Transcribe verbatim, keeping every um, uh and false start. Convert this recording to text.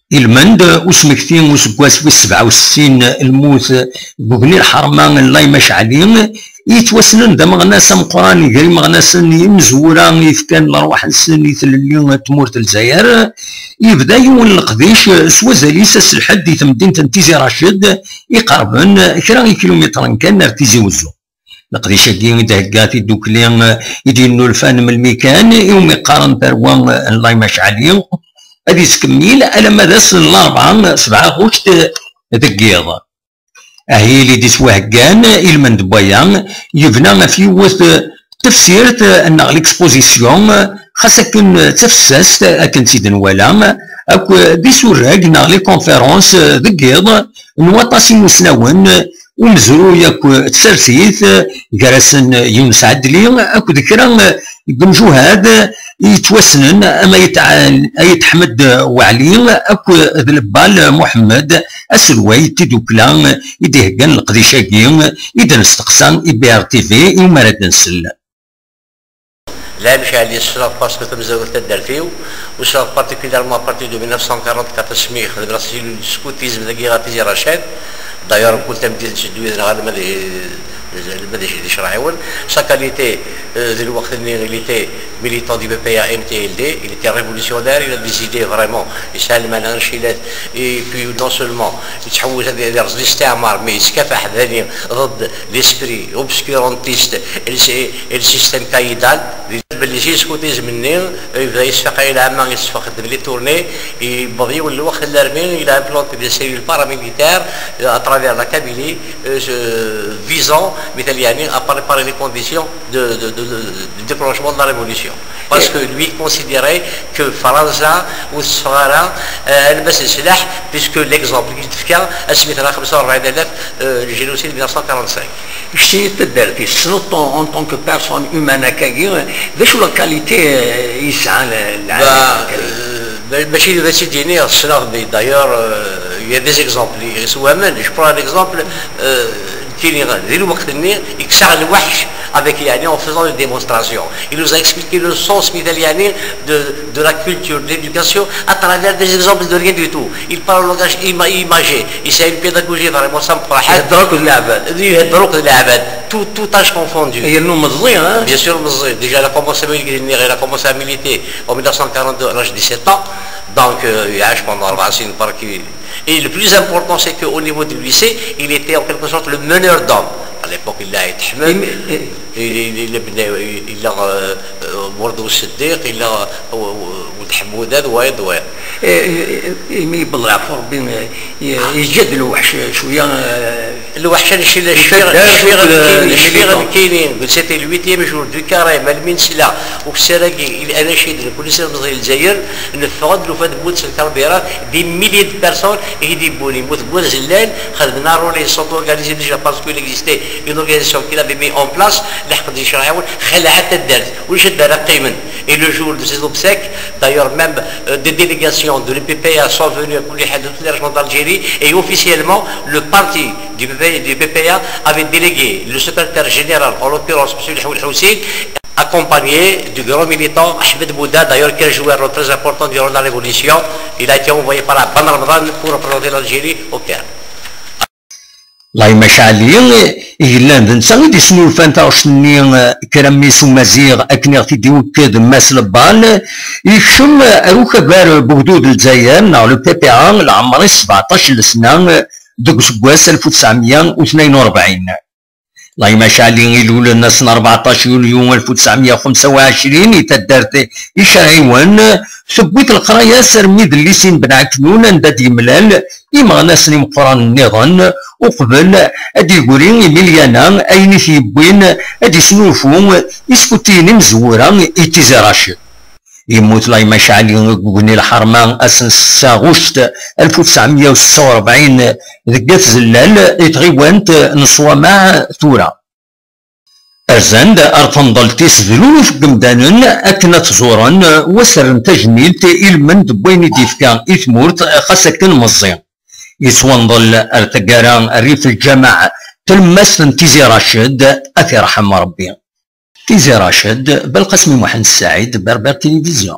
Ilmend usmekti useggas wis sebɛa u settin, lmut deg ugni lḥerma n Laymac Ɛli, yettwassnen d ameɣnas ameqqran gar imeɣnasen imezwura yefkan lerwaḥ-nsen i tlelli n tmurt n Lezzayer, yebda yiwen n leqdic s wazal-is ass n lḥedd di temdint n Tizi Raced, iqerben kra ikilumitren kan ar Tizi Wezzu. Leqdic-agi i d-thegga tiddukli i d-yennulfan melmi kan iwumi qqaren tarwa n Laymac Ɛli, ad yettkemmil alamma d ass n larebɛa sebɛa ɣuct deg yiḍ. Ahil i d-iswaheggan ilmend n waya yebna ɣef yiwet tefsirt neɣ l'exposition, xas akken d tafessast akken tt-id-nwala, akk d isurag neɣ les conférences deg yiḍ n waṭas imusnawen, umezruy akk tsertit, gar-asen Yunes Ɛedli akked kra n yimjuhad yettwassnen am Ayt Ɛal-, Ayt Ḥmed Waɛli akked Lebbal Muḥemmed, aselway n tiddukla i d-iheggan leqdic-agi i d-nesteqsa i B R T V iwumi ara d-nsel. Lɛib cɛel yesfeḍ parce que tamezwarut taddart-iw, u sfeḍ particulièrement à partir de mille neuf cent quarante-quatre asmi xedmeɣ s le scoutisme dagi ɣer Tizi Raced. D'ailleurs, mkul tameddit netteddu yid-neɣ alma d, alma d, d icraɛiwen. Sa qualité, euh, di lweqt-nni, il était militant du P P A M T L D, il était révolutionnaire, il a des idées vraiment, yesɛa lmeɛna ncilat, et puis non seulement yettḥewwis ad yerẓ listiɛmar, mais yeskafaḥ dani ضد l'esprit obscurantiste et le, et le système caïdal. Belli si scoutisme-nni, yebda yesfaq ay lɛama, yesfeq-d les tournées, yewweḍ yiwen lweqt n l'armée, il a implanté des cellules paramilitaires, euh, à travers la Kabylie, euh, se-, visant, مثال يعني, à préparer les conditions de, de, de, de déclenchement de la révolution. Parce que lui considérait que Fransa ur teffeɣ ara, euh, alma s leslaḥ, puisque l'exemple qu'il tefka, asmi tella xemsa u rebɛin alaf, euh, le génocide de mille neuf cent quarante-cinq. Keččini taddart-is, tessneḍ en, en tant que personne humaine akkagi, d acu la qualité, euh, yesɛa l-, lɛali? Bah, euh, ma-, mačči d ad tt-id-iniɣ, ssneɣ, mais d'ailleurs, euh, il y a des exemples. S waman, je prends un exemple, euh, nekkini, di lweqt-nni, yekkes-aɣ lweḥc avec, يعني, en faisant une démonstration. Il nous a expliqué le sens, مثال يعني, de, de la culture, de l'éducation, à travers des exemples de rien du tout. Il parle en langage ima-, imagé. Il a une pédagogie vraiment, ça me frappe. Tout, tout âge confondu. Bien sûr, meẓẓi. Déjà, il a commencé à militer, il a commencé à militer en mille neuf cent quarante-deux, à l'âge de dix-sept ans. Donc, euh, il a pendant أربع سنين برك. Et le plus important, c'est qu'au niveau du lycée, il était en quelque sorte le meneur d'hommes. À l'époque, il a été, il, il, il, il, il a, euh, euh, Mourad Bousseddiq, il a, euh, euh, Mohamed Hammoudad, ouais, ouais. Imi yewweḍ leɛfu Rebbi, eh, yeǧǧa-d lweḥc cwiya, eh, lweḥc, cfiɣ, cfiɣ nekkini, cfiɣ nekkini, c'était le huitième jour du carême, almi nesla ukessar-agi, anacid n Kullec Ilemẓi n Lezzayer, neffeɣ-d, nufa-d lmut s lkarbirat, des milliers de personnes i d-yewwin, lmut n wazellal, xedmen arrolé, ils sont organisés déjà parce qu'il existait une organisation qu'il avait mis en place, lḥeqq d icraɛiwen, xelɛen taddart, ulac anda ara qqimen. Et le jour de ses obsèques, d'ailleurs même, euh, des délégations de l'U P P A sont venues à كل حال de toutes les régions d'Algérie et officiellement le parti du P P A, du P P A avait délégué le secrétaire général, en l'occurrence M. Lhaoui Lhoussin, accompagné du grand militant Ahmed Mouda, d'ailleurs qui a joué un rôle très important durant la révolution. Il a été envoyé par Ben Ramdane pour représenter l'Algérie au Caire. Laymac Ɛli, i yellan d netta i d-isnulfan taɣect-nni, eh, kra mmi-s umaziɣ, akken i ɣ-t-id-iwekked Mass Lebbal, yekcem ar ukabar n ugdud n Lezzayer, neɣ le P P A, leɛmer-is sebɛeṭṭac n lesna, eh, deg useggas alef u tesɛemya u tnayen u rebɛin. Laymac Ɛli ilulen ass n rbeɛṭac yulyu alef u tesɛemya u xemsa u ɛecrin i taddart Icerɛiwen, tewwi-t leqraya-s armi d llisi n Ben Ɛeknun, anda d-yemlal imeɣnasen imeqqranen nniḍen, uqbel ad d-yegri i Milyana, ayen i t-yewwin ad d-isnulfu iskutiyen imezwura i Tizi Raced. Yemmut Laymac Ɛli deg ugni lḥerma ass n setta ɣuct alef u tesɛemya u setta u rebɛin deg At Zellal, i tɣiwant n Ṣwamaɛ tura. Rzan-d ar temḍelt-is d luluf n yemdanen akken ad t-ẓuren, u ad s-rren tajmilt i lmend n wayen i d-yefka i tmurt, xas akken meẓẓi. Yettwanḍel ar taggara Rrif Lǧameɛ, tlemmast n Tizi Raced, ad t-irḥem Rebbi. Tizi Raced, Belqasem Muḥend Ssaɛid, Berbère Télévision.